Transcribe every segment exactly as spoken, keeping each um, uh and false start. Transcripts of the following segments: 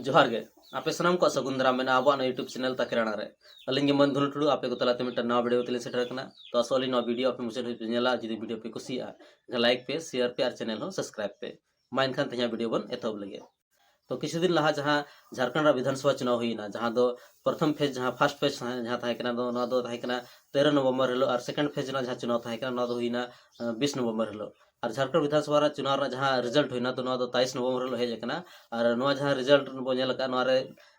ᱡᱚᱦᱟᱨ ᱜᱮ, ᱟᱯᱮ ᱥᱟᱱᱟᱢ ᱠᱚᱣᱟᱜ ᱥᱟᱹᱜᱩᱱ ᱫᱟᱨᱟᱢ ᱢᱮᱱᱟᱜᱼᱟ ᱟᱵᱚᱣᱟᱜ ᱱᱚᱣᱟ YouTube channel ᱛᱟᱠᱮᱨᱟᱱᱟ ᱨᱮ᱾ ᱟᱹᱞᱤᱧ ᱜᱮ ᱢᱟᱹᱱ ᱫᱷᱚᱱᱩ ᱴᱩᱰᱩ, ᱟᱯᱮ ᱠᱚ ᱛᱟᱞᱟᱛᱮ ᱢᱤᱫᱴᱟᱝ ᱱᱟᱣᱟ video ᱛᱮᱞᱤᱧ ᱥᱮᱴᱮᱨ ᱟᱠᱟᱱᱟ᱾ ᱛᱚ ᱟᱥᱚᱜ ᱟᱹᱞᱤᱧ ᱱᱚᱣᱟ video ᱟᱯᱮ ᱢᱩᱪᱟᱹᱫ ᱦᱟᱹᱵᱤᱡ ᱯᱮ ᱧᱮᱞᱟ᱾ ᱡᱩᱫᱤ video ᱯᱮ ᱠᱩᱥᱤᱭᱟᱜᱼᱟ, ᱮᱱᱠᱷᱟᱱ like ᱯᱮ, share ᱯᱮ ᱟᱨ channel ᱦᱚᱸ subscribe ᱯᱮ᱾ ᱢᱟ ᱮᱱᱠᱷᱟᱱ ᱛᱮᱦᱮᱧᱟᱜ video ᱵᱚᱱ ᱮᱛᱚᱦᱚᱵ ᱞᱮᱜᱮ᱾ ᱛᱚ ᱠᱤᱪᱷᱩ ᱫᱤᱱ ᱞᱟᱦᱟ ᱡᱟᱦᱟᱸ ᱡᱷᱟᱲᱠᱷᱚᱸᱰ ᱨᱮᱱᱟᱜ ᱵᱤᱫᱷᱟᱱ ᱥᱚᱵᱷᱟ ᱪᱩᱱᱟᱣ ᱦᱩᱭᱱᱟ, ᱡᱟᱦᱟᱸ ᱫᱚ ᱯᱨᱚᱛᱷᱚᱢ phase, ᱡᱟᱦᱟᱸ first phase ᱡᱟᱦᱟᱸ ᱛᱟᱦᱮᱸ ᱠᱟᱱᱟ, ᱫᱚ ᱱᱚᱣᱟ ᱫᱚ ᱛᱟᱦᱮᱸ ᱠᱟᱱᱟ ᱛᱮᱨᱚ ᱱᱚᱵᱷᱮᱢᱵᱚᱨ ᱦᱤᱞᱳᱜ, ᱟᱨ second phase ᱨᱮᱱᱟᱜ ᱡᱟᱦᱟᱸ ᱪᱩᱱᱟᱣ ᱛᱟᱦᱮᱸ ᱠᱟᱱᱟ, ᱱᱚᱣᱟ ᱫᱚ ᱦᱩᱭᱱᱟ ᱵᱤᱥ ᱱᱚᱵᱷᱮᱢᱵᱚᱨ ᱦᱤᱞᱳᱜ᱾ ᱟᱨ ᱡᱷᱟᱲᱠᱷᱚᱸᱰ ᱵᱤᱫᱷᱟᱱ ᱥᱚᱵᱷᱟ ᱨᱮᱱᱟᱜ ᱪᱩᱱᱟᱣ ᱨᱮᱱᱟᱜ ᱡᱟᱦᱟᱸ result ᱦᱩᱭᱱᱟ, ᱛᱚ ᱱᱚᱣᱟ ᱫᱚ ᱛᱟᱭᱤᱥ ᱱᱚᱵᱷᱮᱢᱵᱚᱨ ᱦᱤᱞᱳᱜ ᱦᱮᱡ ᱟᱠᱟᱱᱟ᱾ ᱟᱨ ᱱᱚᱣᱟ ᱡᱟᱦᱟᱸ result ᱵᱚᱱ ᱧᱮᱞ ᱟᱠᱟᱫ, ᱱᱚᱣᱟ ᱨᱮ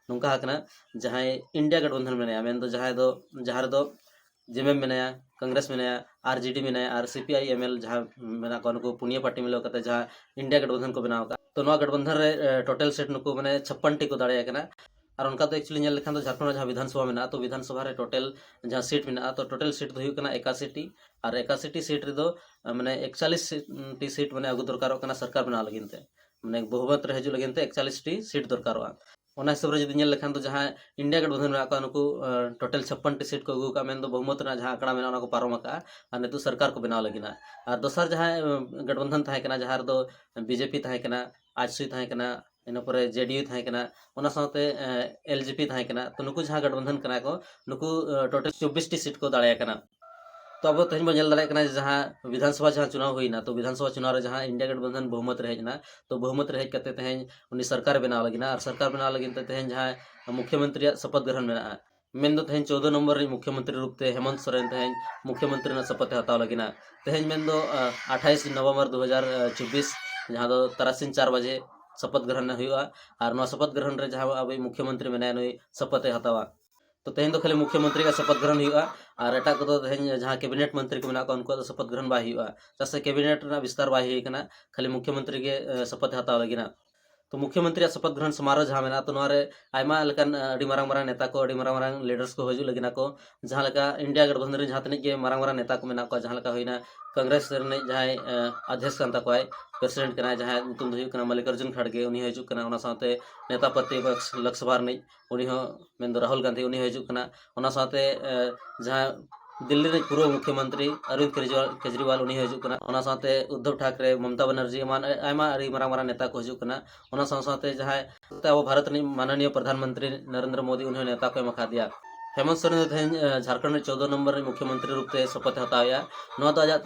ᱱᱚᱝᱠᱟ ᱟᱠᱟᱱᱟ, ᱡᱟᱦᱟᱸᱭ ᱤᱱᱰᱤᱭᱟ ᱜᱟᱴᱷᱵᱚᱱᱫᱷᱚᱱ ᱢᱮᱱᱟᱭᱟ, ᱢᱮᱱᱫᱚ ᱡᱟᱦᱟᱸᱭ ᱫᱚ, ᱡᱟᱦᱟᱸ ᱨᱮᱫᱚ ᱡᱮᱢᱮᱢ ᱢᱮᱱᱟᱭᱟ, ᱠᱚᱝᱜᱨᱮᱥ ᱢᱮᱱᱟᱭᱟ, ᱟᱨᱡᱮᱰᱤ ᱢᱮᱱᱟᱭᱟ, ᱟᱨ ᱥᱤᱯᱤᱟᱭ ᱮᱢᱮᱞ ᱡᱟᱦᱟᱸ ᱢᱮᱱᱟᱜ ᱠᱚᱣᱟ, ᱱᱩᱠᱩ ᱯᱩᱱᱭᱟᱹ ᱯᱟᱨᱴᱤ ᱢᱤᱞᱟᱹᱣ ᱠᱟᱛᱮ ᱡᱟᱦᱟᱸ ᱤᱱᱰᱤᱭᱟ ᱜᱟᱴᱷᱵᱚᱱᱫᱷᱚᱱ ᱠᱚ ᱵᱮᱱᱟᱣ ᱟᱠᱟᱫ, ᱛᱚ ᱱᱚᱣᱟ ᱜᱟᱴᱷᱵᱚᱱᱫᱷᱚᱱ ᱨᱮ ᱴᱳᱴᱟᱞ ᱥᱤᱴ ᱱᱩᱠᱩ ᱢᱟᱱᱮ ᱪᱷᱟᱯᱯᱟᱱ ᱴᱤ ᱠᱚ ᱫᱟᱲᱮ ᱟᱠᱟᱱᱟ᱾ ᱟᱨ ᱚᱱᱠᱟ ᱫᱚ actually ᱧᱮᱞ ᱞᱮᱠᱷᱟᱱ ᱫᱚ ᱡᱷᱟᱲᱠᱷᱚᱸᱰ ᱨᱮ ᱡᱟᱦᱟᱸ ᱵᱤᱫᱷᱟᱱ ᱥᱚᱵᱷᱟ ᱢᱮᱱᱟᱜᱼᱟ, ᱛᱚ ᱵᱤᱫᱷᱟᱱ ᱥᱚᱵᱷᱟ ᱨᱮ ᱴᱳᱴᱟᱞ ᱡᱟᱦᱟᱸ ᱥᱤᱴ ᱢᱮᱱᱟᱜᱼᱟ, ᱛᱚ ᱴᱳᱴᱟᱞ ᱥᱤᱴ ᱫᱚ ᱦᱩᱭᱩᱜ ᱠᱟᱱᱟ ᱮᱠᱟᱥᱤ ᱴᱤ᱾ ᱟᱨ ᱮᱠᱟᱥᱤ ᱴᱤ ᱥᱤᱴ ᱨᱮᱫᱚ ᱢᱟᱱᱮ ᱮᱠᱪᱟᱞᱤᱥ ᱴᱤ ᱥᱤᱴ ᱢᱟᱱᱮ ᱟᱹᱜᱩ ᱫᱚᱨᱠᱟᱨᱚᱜ ᱠᱟᱱᱟ ᱥᱚᱨᱠᱟᱨ ᱵᱮᱱᱟᱣ ᱞᱟᱹᱜᱤᱫ ᱛᱮ, ᱢᱟᱱᱮ ᱵᱚᱦᱩᱢᱚᱛ ᱨᱮ ᱦᱤᱡᱩᱜ ᱞᱟᱹᱜᱤᱫ ᱛᱮ ᱮᱠᱪᱟᱞᱤᱥ ᱴᱤ ᱥᱤᱴ ᱫᱚᱨᱠᱟᱨᱚᱜᱼᱟ᱾ ᱚᱱᱟ ᱦᱤᱥᱟᱹᱵ ᱨᱮ ᱡᱩᱫᱤ ᱧᱮᱞ ᱞᱮᱠᱷᱟᱱ ᱫᱚ ᱡᱟᱦᱟᱸ ᱤᱱᱰᱤᱭᱟ ᱜᱟᱴᱷᱵᱚᱱᱫᱷᱚᱱ ᱢᱮᱱᱟᱜ ᱠᱚᱣᱟ, ᱱᱩᱠᱩ ᱴᱳᱴᱟᱞ ᱪᱷᱟᱯᱯᱟᱱ ᱴᱤ ᱥᱤᱴ ᱠᱚ ᱟᱹᱜᱩ ᱟᱠᱟᱫᱼᱟ, ᱢᱮᱱᱫᱚ ᱵᱚᱦᱩᱢᱚᱛ ᱨᱮᱱᱟᱜ ᱡᱟᱦᱟᱸ ᱟᱸᱠᱲᱟ ᱢᱮᱱᱟᱜᱼᱟ, ᱚᱱᱟ ᱠᱚ ᱯᱟᱨᱚᱢ ᱟᱠᱟᱫᱼᱟ᱾ ᱟᱨ ᱱᱤᱛᱚᱜ ᱥᱚᱨᱠᱟᱨ ᱠᱚ ᱵᱮᱱᱟᱣ ᱞᱟᱹᱜᱤᱫ᱾ ᱟᱨ ᱫᱚᱥᱟᱨ ᱡᱟᱦᱟᱸᱭ ᱜᱟᱴᱷᱵᱚᱱᱫᱷᱚᱱ ᱛᱟᱦᱮᱸ ᱠᱟᱱᱟ, ᱡᱟᱦᱟᱸ ᱨᱮᱫᱚ ᱵᱤᱡᱮᱯᱤ ᱛᱟᱦᱮᱸ ᱠᱟᱱᱟ, ᱟᱡᱥᱩ ᱛᱟᱦᱮᱸ ᱠᱟᱱᱟ, ᱤᱱᱟᱹ ᱯᱚᱨᱮ ᱡᱮᱰᱤᱭᱩ ᱛᱟᱦᱮᱸ ᱠᱟᱱᱟ, ᱚᱱᱟ ᱥᱟᱶᱛᱮ ᱮᱞᱡᱮᱯᱤ ᱛᱟᱦᱮᱸ ᱠᱟᱱᱟ, ᱛᱚ ᱱᱩᱠᱩ ᱡᱟᱦᱟᱸ ᱜᱟᱴᱷᱵᱚᱱᱫᱷᱚᱱ ᱠᱟᱱᱟ ᱠᱚ, ᱱᱩᱠᱩ ᱴᱳᱴᱟᱞ ᱪᱚᱵᱵᱤᱥ ᱴᱤ ᱥᱤᱴ ᱠᱚ ᱫᱟᱲᱮ ᱟᱠᱟᱱᱟ᱾ ᱛᱚ ᱟᱵᱚ ᱛᱮᱦᱮᱧ ᱵᱚᱱ ᱧᱮᱞ ᱫᱟᱲᱮᱭᱟᱜ ᱠᱟᱱᱟ ᱡᱮ ᱡᱟᱦᱟᱸ ᱵᱤᱫᱷᱟᱱ ᱥᱚᱵᱷᱟ ᱡᱟᱦᱟᱸ ᱪᱩᱱᱟᱣ ᱦᱩᱭᱱᱟ, ᱛᱚ ᱵᱤᱫᱷᱟᱱ ᱥᱚᱵᱷᱟ ᱪᱩᱱᱟᱣ ᱨᱮ ᱡᱟᱦᱟᱸ ᱤᱱᱰᱤᱭᱟ ᱜᱟᱴᱷᱵᱚᱱᱫᱷᱚᱱ ᱵᱚᱦᱩᱢᱚᱛ ᱨᱮ ᱦᱮᱡ ᱮᱱᱟ, ᱛᱚ ᱵᱚᱦᱩᱢᱚᱛ ᱨᱮ ᱦᱮᱡ ᱠᱟᱛᱮ ᱛᱮᱦᱮᱧ ᱩᱱᱤ ᱥᱚᱨᱠᱟᱨᱮ ᱵᱮᱱᱟᱣ ᱞᱟᱹᱜᱤᱫ, ᱟᱨ ᱥᱚᱨᱠᱟᱨ ᱵᱮᱱᱟᱣ ᱞᱟᱹᱜᱤᱫ ᱛᱮ ᱛᱮᱦᱮᱧ ᱡᱟᱦᱟᱸ ᱢᱩᱠᱷᱭᱚᱢᱚᱱᱛᱨᱤᱭᱟᱜ ᱥᱚᱯᱚᱛ ᱜᱨᱚᱦᱚᱱ ᱢᱮᱱᱟᱜᱼᱟ, ᱢᱮᱱᱫᱚ ᱛᱮᱦᱮᱧ ᱪᱳᱫᱚ ᱱᱚᱢᱵᱚᱨ ᱨᱤᱱᱤᱡ ᱢᱩᱠᱷᱭᱚᱢᱚᱱᱛᱨᱤ ᱨᱩᱯ ᱛᱮ ᱦᱮᱢᱚᱱᱛ ᱥᱚᱨᱮᱱ ᱛᱮᱦᱮᱧ ᱢᱩᱠᱷᱭᱚᱢᱚᱱᱛᱨᱤ ᱨᱮᱱᱟᱜ ᱥᱚᱯᱚᱛ ᱮ ᱦᱟᱛᱟᱣ ᱞᱟᱹᱜᱤᱫ᱾ ᱛᱮᱦᱮᱧ ᱢᱮᱱᱫᱚ ᱟᱴᱷᱟᱭᱤᱥ ᱱᱚᱵᱷᱮᱢᱵᱚᱨ ᱫᱩ ᱦᱟᱡᱟᱨ ᱪᱚᱵᱵᱤᱥ, ᱡᱟᱦᱟᱸ ᱫᱚ ᱛᱟᱨᱟᱥᱤᱧ ᱪᱟᱨ ᱵᱟᱡᱮ ᱥᱚᱯᱚᱛ ᱜᱨᱚᱦᱚᱱ ᱦᱩᱭᱩᱜᱼᱟ᱾ ᱟᱨ ᱱᱚᱣᱟ ᱥᱚᱯᱚᱛ ᱜᱨᱚᱦᱚᱱ ᱨᱮ ᱡᱟᱦᱟᱸ ᱟᱵᱚᱭᱤᱡ ᱢᱩᱠᱷᱭᱚᱢᱚᱱᱛᱨᱤ ᱢᱮᱱᱟᱭᱟ, ᱱᱩᱭ ᱥᱚᱯᱚᱛ ᱮ ᱦᱟᱛᱟᱣᱟ᱾ ᱛᱚ ᱛᱮᱦᱮᱧ ᱫᱚ ᱠᱷᱟᱹᱞᱤ ᱢᱩᱠᱷᱭᱚᱢᱚᱱᱛᱨᱤ ᱜᱮ ᱥᱚᱯᱚᱛ ᱜᱨᱚᱦᱚᱱ ᱦᱩᱭᱩᱜᱼᱟ᱾ ᱟᱨ ᱮᱴᱟᱜ ᱠᱚᱫᱚ ᱛᱮᱦᱮᱧ ᱡᱟᱦᱟᱸ ᱠᱮᱵᱤᱱᱮᱴ ᱢᱚᱱᱛᱨᱤ ᱠᱚ ᱢᱮᱱᱟᱜ ᱠᱚᱣᱟ, ᱩᱱᱠᱩᱣᱟᱜ ᱫᱚ ᱥᱚᱯᱚᱛ ᱜᱨᱚᱦᱚᱱ ᱵᱟᱭ ᱦᱩᱭᱩᱜᱼᱟ, ᱪᱮᱫᱟᱜ ᱥᱮ ᱠᱮᱵᱤᱱᱮᱴ ᱨᱮᱱᱟᱜ ᱵᱤᱥᱛᱟᱨ ᱵᱟᱭ ᱦᱩᱭ ᱟᱠᱟᱱᱟ, ᱠᱷᱟᱹᱞᱤ ᱢᱩᱠᱷᱭᱚᱢᱚᱱᱛᱨᱤ ᱜᱮ ᱥᱚᱯᱚᱛ ᱮ ᱦᱟᱛᱟᱣ ᱞᱟᱹᱜᱤᱫ᱾ ᱛᱚ ᱢᱩᱠᱷᱭᱚᱢᱚᱱᱛᱨᱤᱭᱟᱜ ᱥᱚᱯᱚᱛ ᱜᱨᱚᱦᱚᱱ ᱥᱚᱢᱟᱨᱳᱦ ᱡᱟᱦᱟᱸ ᱢᱮᱱᱟᱜᱼᱟ, ᱛᱚ ᱱᱚᱣᱟ ᱨᱮ ᱟᱭᱢᱟ ᱞᱮᱠᱟᱱ ᱟᱹᱰᱤ ᱢᱟᱨᱟᱝ ᱢᱟᱨᱟᱝ ᱱᱮᱛᱟ ᱠᱚ, ᱟᱹᱰᱤ ᱢᱟᱨᱟᱝ ᱢᱟᱨᱟᱝ ᱞᱤᱰᱟᱨᱥ ᱠᱚ ᱦᱤᱡᱩᱜ ᱞᱟᱹᱜᱤᱫ ᱟᱠᱚ᱾ ᱡᱟᱦᱟᱸ ᱞᱮᱠᱟ ᱤᱱᱰᱤᱭᱟ ᱜᱟᱴᱷᱵᱚᱱᱫᱷᱚᱱ ᱨᱮᱱ ᱡᱟᱦᱟᱸ ᱛᱤᱱᱟᱹᱜ ᱜᱮ ᱢᱟᱨᱟᱝ ᱢᱟᱨᱟᱝ ᱱᱮᱛᱟ ᱠᱚ ᱢᱮᱱᱟᱜ ᱠᱚᱣᱟ, ᱡᱟᱦᱟᱸ ᱞᱮᱠᱟ ᱦᱩᱭᱱᱟ ᱠᱚᱝᱜᱨᱮᱥ ᱨᱤᱱᱤᱡ ᱡᱟᱦᱟᱸᱭ ᱟᱫᱷᱭᱚᱠᱥ ᱠᱟᱱ ᱛᱟᱠᱚᱣᱟᱭ, ᱯᱨᱮᱥᱤᱰᱮᱱᱴ ᱠᱟᱱᱟᱭ, ᱡᱟᱦᱟᱸᱭ ᱧᱩᱛᱩᱢ ᱫᱚ ᱦᱩᱭᱩᱜ ᱠᱟᱱᱟ ᱢᱟᱞᱞᱤᱠᱟᱨᱡᱩᱱ ᱠᱷᱟᱲᱜᱮ, ᱩᱱᱤ ᱦᱚᱸ ᱦᱤᱡᱩᱜ ᱠᱟᱱᱟ᱾ ᱚᱱᱟ ᱥᱟᱶᱛᱮ ᱱᱮᱛᱟ ᱯᱨᱚᱛᱤᱯᱚᱠᱥ ᱞᱳᱠᱥᱚᱵᱷᱟ ᱨᱤᱱᱤᱡ, ᱩᱱᱤ ᱦᱚᱸ ᱢᱮᱱᱫᱚ ᱨᱟᱦᱩᱞ ᱜᱟᱱᱫᱷᱤ, ᱩᱱᱤ ᱦᱚᱸ ᱦᱤᱡᱩᱜ ᱠᱟᱱᱟ᱾ ᱚᱱᱟ ᱥᱟᱶᱛᱮ ᱡᱟᱦᱟᱸ ᱫᱤᱞᱞᱤ ᱨᱤᱱᱤᱡ ᱯᱩᱨᱵᱚ ᱢᱩᱠᱷᱭᱚᱢᱚᱱᱛᱨᱤ ᱚᱨᱵᱤᱱᱫ ᱠᱮᱡᱨᱤᱣᱟᱞ, ᱠᱮᱡᱨᱤᱣᱟᱞ ᱩᱱᱤ ᱦᱚᱸ ᱦᱤᱡᱩᱜ ᱠᱟᱱᱟ᱾ ᱚᱱᱟ ᱥᱟᱶᱛᱮ ᱩᱫᱽᱫᱷᱚᱵ ᱴᱷᱟᱠᱨᱮ, ᱢᱚᱢᱚᱛᱟ ᱵᱟᱱᱟᱨᱡᱤ ᱮᱢᱟᱱ ᱟᱭᱢᱟ ᱟᱹᱰᱤ ᱢᱟᱨᱟᱝ ᱢᱟᱨᱟᱝ ᱱᱮᱛᱟ ᱠᱚ ᱦᱤᱡᱩᱜ ᱠᱟᱱᱟ᱾ ᱚᱱᱟ ᱥᱟᱶ ᱥᱟᱶᱛᱮ ᱡᱟᱦᱟᱸᱭ ᱟᱵᱚ ᱵᱷᱟᱨᱚᱛ ᱨᱤᱱᱤᱡ ᱢᱟᱱᱚᱱᱤᱭᱚ ᱯᱨᱚᱫᱷᱟᱱ ᱢᱚᱱᱛᱨᱤ ᱱᱚᱨᱮᱱᱫᱨᱚ ᱢᱳᱫᱤ ᱩᱱᱤ ᱦᱚᱸ ᱱᱮᱣᱛᱟ ᱠᱚ ᱮᱢ ᱟᱠᱟᱫᱮᱭᱟ᱾ ᱦᱮᱢᱚᱱᱛ ᱥᱚᱨᱮᱱ ᱫᱚ ᱛᱮᱦᱮᱧ ᱡᱷᱟᱲᱠᱷᱚᱸᱰ ᱨᱤᱱᱤᱡ ᱪᱳᱫᱽᱫᱚ ᱱᱚᱢᱵᱚᱨ ᱨᱤᱱᱤᱡ ᱢᱩᱠᱷᱭᱚᱢᱚᱱᱛᱨᱤ ᱨᱩᱯ ᱛᱮ ᱥᱚᱯᱚᱛ ᱮ ᱦᱟᱛᱟᱣᱮᱫᱼᱟ᱾ ᱱᱚᱣᱟ ᱫᱚ ᱟᱡᱟᱜ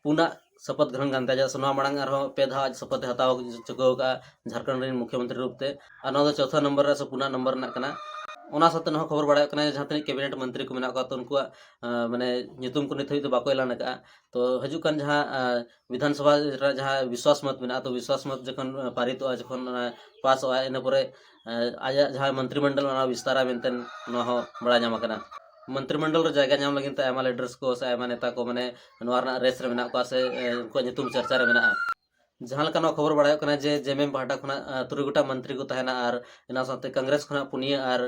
ᱯᱩᱱᱟᱜ ᱥᱚᱯᱚᱛ ᱜᱨᱚᱦᱚᱱ ᱠᱟᱱ ᱛᱟᱭᱟ᱾ ᱪᱮᱫᱟᱜ ᱥᱮ ᱱᱚᱣᱟ ᱢᱟᱲᱟᱝ ᱟᱨᱦᱚᱸ ᱯᱮ ᱫᱷᱟᱣ ᱟᱡ ᱥᱚᱯᱚᱛ ᱮ ᱦᱟᱛᱟᱣ ᱪᱩᱠᱟᱹᱣ ᱟᱠᱟᱫᱼᱟ ᱡᱷᱟᱲᱠᱷᱚᱸᱰ ᱨᱤᱱᱤᱡ ᱢᱩᱠᱷᱭᱚᱢᱚᱱᱛᱨᱤ ᱨᱩᱯ ᱛᱮ, ᱟᱨ ᱱᱚᱣᱟ ᱫᱚ ᱪᱚᱣᱛᱷᱟ ᱱᱚᱢᱵᱚᱨ ᱨᱮ ᱥᱮ ᱯᱩᱱᱟᱜ ᱱᱚᱢᱵᱚᱨ ᱨᱮᱱᱟᱜ ᱠᱟᱱᱟ᱾ ᱚᱱᱟ ᱥᱟᱶᱛᱮ ᱱᱚᱣᱟ ᱠᱷᱚᱵᱚᱨ ᱵᱟᱲᱟᱭᱚᱜ ᱠᱟᱱᱟ ᱡᱮ ᱡᱟᱦᱟᱸ ᱛᱤᱱᱟᱹᱜ ᱠᱮᱵᱤᱱᱮᱴ ᱢᱚᱱᱛᱨᱤ ᱠᱚ ᱢᱮᱱᱟᱜ ᱠᱚᱣᱟ, ᱛᱚ ᱩᱱᱠᱩᱣᱟᱜ ᱢᱟᱱᱮ ᱧᱩᱛᱩᱢ ᱠᱚ ᱱᱤᱛ ᱦᱟᱹᱵᱤᱡ ᱫᱚ ᱵᱟᱠᱚ ᱮᱞᱟᱱ ᱟᱠᱟᱫᱼᱟ᱾ ᱛᱚ ᱦᱤᱡᱩᱜ ᱠᱟᱱ ᱡᱟᱦᱟᱸ ᱵᱤᱫᱷᱟᱱ ᱥᱚᱵᱷᱟ ᱨᱮ ᱡᱟᱦᱟᱸ ᱵᱤᱥᱣᱟᱥ ᱢᱚᱛ ᱢᱮᱱᱟᱜᱼᱟ, ᱛᱚ ᱵᱤᱥᱣᱟᱥ ᱢᱚᱛ ᱡᱚᱠᱷᱚᱱ ᱯᱟᱨᱤᱛᱚᱜᱼᱟ, ᱡᱚᱠᱷᱚᱱ ᱯᱟᱥᱚᱜᱼᱟ, ᱤᱱᱟᱹ ᱯᱚᱨᱮ ᱟᱡᱟᱜ ᱡᱟᱦᱟᱸ ᱢᱚᱱᱛᱨᱤ ᱢᱚᱱᱰᱚᱞ ᱚᱱᱟ ᱵᱤᱥᱛᱟᱨᱟ ᱢᱮᱱᱛᱮ ᱱᱚᱣᱟ ᱦᱚᱸ ᱵᱟᱲᱟᱭ ᱧᱟᱢ ᱟᱠᱟᱱᱟ᱾ ᱢᱚᱱᱛᱨᱤ ᱢᱚᱱᱰᱚᱞ ᱨᱮ ᱡᱟᱭᱜᱟ ᱧᱟᱢ ᱞᱟᱹᱜᱤᱫ ᱛᱮ ᱟᱭᱢᱟ ᱞᱤᱰᱟᱨᱥ ᱠᱚ ᱥᱮ ᱟᱭᱢᱟ ᱱᱮᱛᱟ ᱠᱚ ᱢᱟᱱᱮ ᱱᱚᱣᱟ ᱨᱮᱱᱟᱜ ᱨᱮᱥ ᱨᱮ ᱢᱮᱱᱟᱜ ᱠᱚᱣᱟ ᱥᱮ ᱩᱱᱠᱩᱣᱟᱜ ᱧᱩᱛᱩᱢ ᱪᱟᱨᱪᱟ ᱨᱮ ᱢᱮᱱᱟᱜᱼᱟ᱾ ᱡᱟᱦᱟᱸ ᱞᱮᱠᱟ ᱱᱚᱣᱟ ᱠᱷᱚᱵᱚᱨ ᱵᱟᱲᱟᱭᱚᱜ ᱠᱟᱱᱟ ᱡᱮ ᱡᱮᱢᱮᱢ ᱯᱟᱦᱴᱟ ᱠᱷᱚᱱᱟᱜ ᱛᱩᱨᱩᱭ ᱜᱚᱴᱟᱝ ᱢᱚᱱᱛᱨᱤ ᱠᱚ ᱛᱟᱦᱮᱱᱟ ᱟᱨ ᱚᱱᱟ ᱥᱟᱶᱛᱮ ᱠᱚᱝᱜᱨᱮᱥ ᱠᱷᱚᱱᱟᱜ ᱯᱩᱱᱭᱟᱹ ᱟᱨ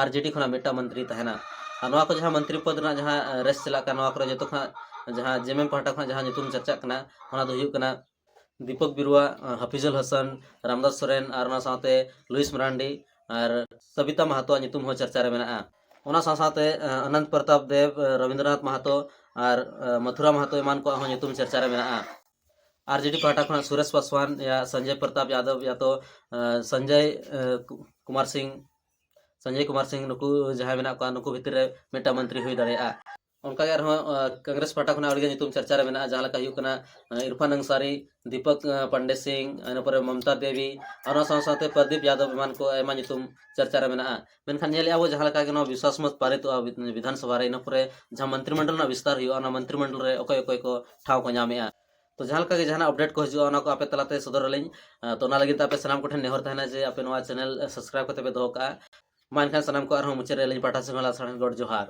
ᱟᱨᱡᱮᱰᱤ ᱠᱷᱚᱱᱟᱜ ᱢᱤᱫᱴᱟᱝ ᱢᱚᱱᱛᱨᱤ ᱛᱟᱦᱮᱱᱟ᱾ ᱟᱨ ᱱᱚᱣᱟ ᱠᱚ ᱡᱟᱦᱟᱸ ᱢᱚᱱᱛᱨᱤ ᱯᱚᱫᱽ ᱨᱮᱱᱟᱜ ᱡᱟᱦᱟᱸ ᱨᱮᱥ ᱪᱟᱞᱟᱜ ᱠᱟᱱᱟ, ᱱᱚᱣᱟ ᱠᱚᱨᱮ ᱡᱚᱛᱚ ᱠᱷᱚᱱᱟᱜ ᱡᱟᱦᱟᱸ ᱡᱮᱢᱮᱢ ᱯᱟᱦᱴᱟ ᱠᱷᱚᱱᱟᱜ ᱡᱟᱦᱟᱸ ᱧᱩᱛᱩᱢ ᱪᱟᱨᱪᱟᱜ ᱠᱟᱱᱟ, ᱚᱱᱟ ᱫᱚ ᱦᱩᱭᱩᱜ ᱠᱟᱱᱟ ᱫᱤᱯᱚᱠ ᱵᱤᱨᱩᱣᱟ, ᱦᱟᱯᱤᱡᱩᱞ ᱦᱟᱥᱟᱱ, ᱨᱟᱢᱫᱟᱥ ᱥᱚᱨᱮᱱ ᱟᱨ ᱚᱱᱟ ᱥᱟᱶᱛᱮ ᱞᱩᱭᱤᱥ ᱢᱟᱨᱟᱱᱰᱤ ᱟᱨ ᱥᱟᱵᱤᱛᱟ ᱢᱟᱦᱟᱛᱚᱣᱟᱜ ᱧᱩᱛᱩᱢ ᱦᱚᱸ ᱪᱟᱨᱪᱟ ᱨᱮ ᱢᱮᱱᱟᱜᱼᱟ᱾ ᱚᱱᱟ ᱥᱟᱶ ᱥᱟᱶᱛᱮ ᱟᱱᱚᱱᱫ ᱯᱨᱚᱛᱟᱯ ᱫᱮᱵ, ᱨᱚᱵᱤᱱᱫᱨᱚᱱᱟᱛᱷ ᱢᱟᱦᱟᱛᱚ ᱟᱨ ᱢᱚᱛᱷᱩᱨᱟ ᱢᱟᱦᱟᱛᱚ ᱮᱢᱟᱱ ᱠᱚᱣᱟᱜ ᱦᱚᱸ ᱧᱩᱛᱩᱢ ᱪᱟᱨᱪᱟ ᱨᱮ ᱢᱮᱱᱟᱜᱼᱟ᱾ ᱟᱨᱡᱮᱰᱤ ᱯᱟᱦᱴᱟ ᱠᱷᱚᱱᱟᱜ ᱥᱩᱨᱮᱥ ᱯᱟᱥᱣᱟᱱ ᱭᱟ ᱥᱚᱧᱡᱚᱭ ᱯᱨᱚᱛᱟᱯ ᱭᱟᱫᱚᱵ ᱭᱟᱛᱚ ᱥᱚᱧᱡᱚᱭ ᱠᱩᱢᱟᱨ ᱥᱤᱝ, ᱥᱚᱧᱡᱚᱭ ᱠᱩᱢᱟᱨ ᱥᱤᱝ, ᱱᱩᱠᱩ ᱡᱟᱦᱟᱸᱭ ᱢᱮᱱᱟᱜ ᱠᱚᱣᱟ, ᱱᱩᱠᱩ ᱵᱷᱤᱛᱤᱨ ᱨᱮ ᱢᱤᱫᱴᱟᱝ ᱢᱚᱱᱛᱨᱤ ᱦᱩᱭ ᱫᱟᱲᱮᱭᱟᱜᱼᱟ᱾ ᱚᱱᱠᱟᱜᱮ ᱟᱨᱦᱚᱸ ᱠᱚᱝᱜᱨᱮᱥ ᱯᱟᱦᱴᱟ ᱠᱷᱚᱱᱟᱜ ᱟᱹᱰᱤᱜᱟᱱ ᱧᱩᱛᱩᱢ ᱪᱟᱨᱪᱟ ᱨᱮ ᱢᱮᱱᱟᱜᱼᱟ, ᱡᱟᱦᱟᱸ ᱞᱮᱠᱟ ᱦᱩᱭᱩᱜ ᱠᱟᱱᱟ ᱤᱨᱯᱷᱟᱱ ᱟᱱᱥᱟᱨᱤ, ᱫᱤᱯᱚᱠ ᱯᱟᱱᱰᱮ ᱥᱤᱝ, ᱤᱱᱟᱹ ᱯᱚᱨᱮ ᱢᱚᱢᱛᱟ ᱫᱮᱵᱤ, ᱟᱨ ᱚᱱᱟ ᱥᱟᱶ ᱥᱟᱶᱛᱮ ᱯᱨᱚᱫᱤᱯ ᱭᱟᱫᱚᱵ ᱮᱢᱟᱱ ᱠᱚ ᱟᱭᱢᱟ ᱧᱩᱛᱩᱢ ᱪᱟᱨᱪᱟ ᱨᱮ ᱢᱮᱱᱟᱜᱼᱟ᱾ ᱢᱮᱱᱠᱷᱟᱱ ᱧᱮᱞᱮᱫᱼᱟ ᱵᱚ ᱡᱟᱦᱟᱸ ᱞᱮᱠᱟ ᱜᱮ ᱱᱚᱣᱟ ᱵᱤᱥᱣᱟᱥ ᱢᱚᱛ ᱯᱟᱨᱤᱛᱚᱜᱼᱟ ᱵᱤᱫᱷᱟᱱ ᱥᱚᱵᱷᱟ ᱨᱮ, ᱤᱱᱟᱹ ᱯᱚᱨᱮ ᱡᱟᱦᱟᱸ ᱢᱚᱱᱛᱨᱤ ᱢᱚᱱᱰᱚᱞ ᱨᱮᱱᱟᱜ ᱵᱤᱥᱛᱟᱨ ᱦᱩᱭᱩᱜᱼᱟ, ᱚᱱᱟ ᱢᱚᱱᱛᱨᱤ ᱢᱚᱱᱰᱚᱞ ᱨᱮ ᱚᱠᱚᱭ ᱚᱠᱚᱭ ᱠᱚ ᱴᱷᱟᱶ ᱠᱚ ᱧᱟᱢᱮᱫᱼᱟ᱾ ᱛᱚ ᱡᱟᱦᱟᱸ ᱞᱮᱠᱟ ᱜᱮ ᱡᱟᱦᱟᱱᱟᱜ ᱟᱯᱰᱮᱴ ᱠᱚ ᱦᱤᱡᱩᱜᱼᱟ, ᱚᱱᱟ ᱠᱚ ᱟᱯᱮ ᱛᱟᱞᱟᱛᱮ ᱥᱚᱫᱚᱨ ᱟᱹᱞᱤᱧ᱾ ᱛᱚ ᱚᱱᱟ ᱞᱟᱹᱜᱤᱫ ᱛᱮ ᱟᱯᱮ ᱥᱟᱱᱟᱢ ᱠᱚᱴᱷᱮᱱ ᱱᱮᱦᱚᱨ ᱛᱟᱦᱮᱱᱟ ᱡᱮ ᱟᱯᱮ ᱱᱚᱣᱟ ᱪᱮᱱᱮᱞ ᱥᱟᱵᱥᱠᱨᱟᱭᱤᱵ ᱠᱟᱛᱮ ᱯᱮ ᱫᱚᱦᱚ ᱠᱟᱜᱼᱟ᱾ ᱢᱟ ᱮᱱᱠᱷᱟᱱ ᱥᱟᱱᱟᱢ ᱠᱚ ᱟᱨᱦᱚᱸ ᱢᱩᱪᱟᱹᱫ ᱨᱮ ᱟᱹᱞᱤᱧ ᱯᱟᱦᱴᱟ ᱥᱮᱫ ᱠᱷᱚᱱ ᱞᱟᱥᱟᱲᱦᱮᱫ ᱜᱚᱰ ᱡᱚᱦᱟᱨ᱾